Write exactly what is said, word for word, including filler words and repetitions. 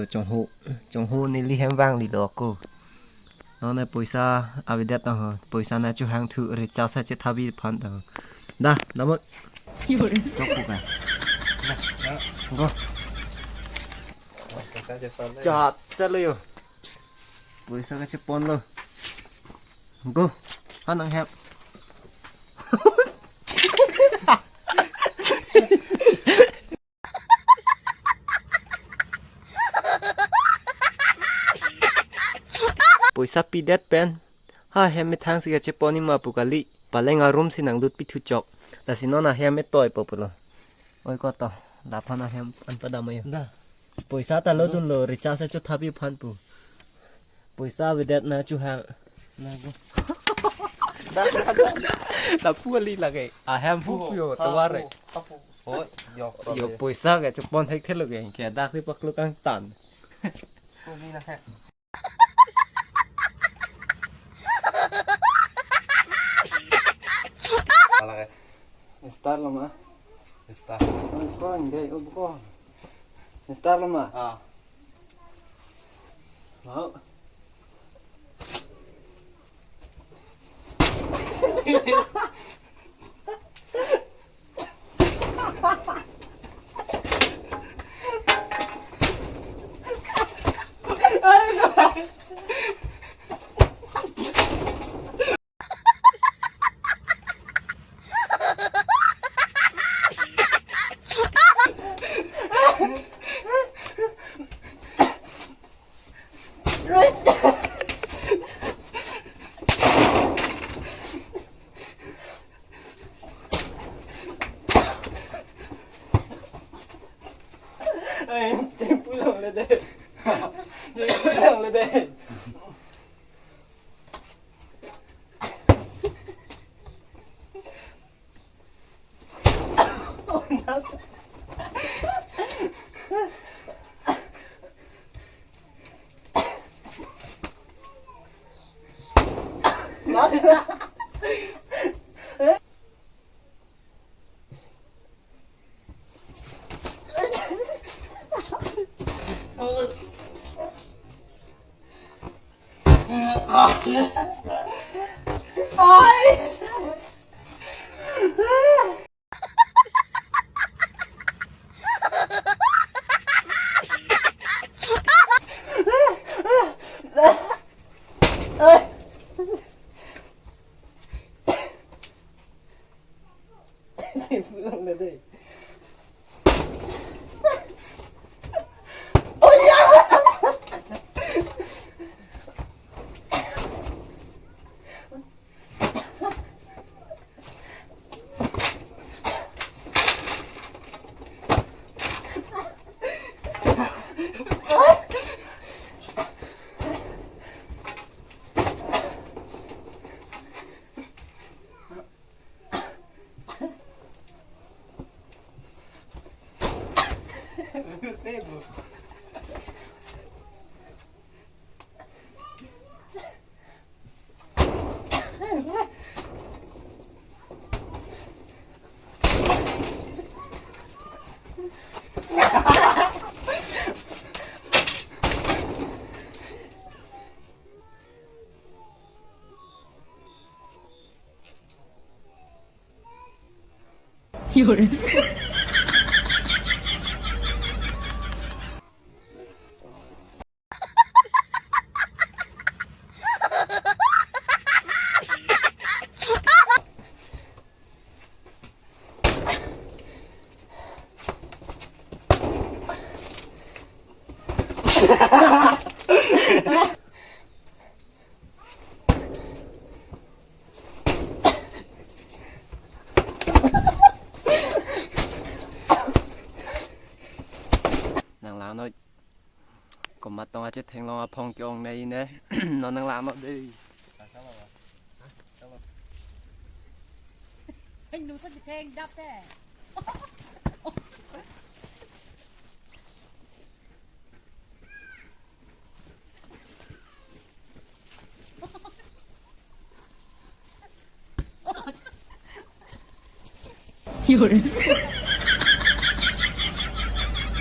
Chonghu, chonghu neli hem vanglilo ako. Non ne poisa avedet tang ho. Poisa nangchohang thu recharge chethabi aphan tang ho. Da, damot. Chokpo ka. Go. Chat, chat lo yo. Poisa kacheponlo. Go. Ha nang hem. Poisa pidet pen ha hem methang si kachepon-i ma pu kali, paleng arum si nanglut pithu chok. Lasi non ahem etoi po pulo. Oi koto, laphan ahem an padam ayo. Da. Poisa ta lo dunlo, recharge chothabi aphan pu. Poisa avedet nangchohang. Na go. Da, da, da, da. Lapu kali lake. Ahem pu yo, ha, tawar pu, eh. Ha pu. Oi, yo, yo, problem. Poisa kachepon thekthelo ke, ke dak si paklo kangtan. Pu ni na he. Ala ke. Start lo ma. Start. Oi, ko ang dei, oh, buko. Start lo ma. Ah. Mau. Ai, tempu lang le de. Tempu lang le de. Pulang na dei. Nang lang noi. Komat tong ache thenglong aphong ke-ong nei ne. Non nang lang noi dei. Hei, nu to chitheng dap te. Yun.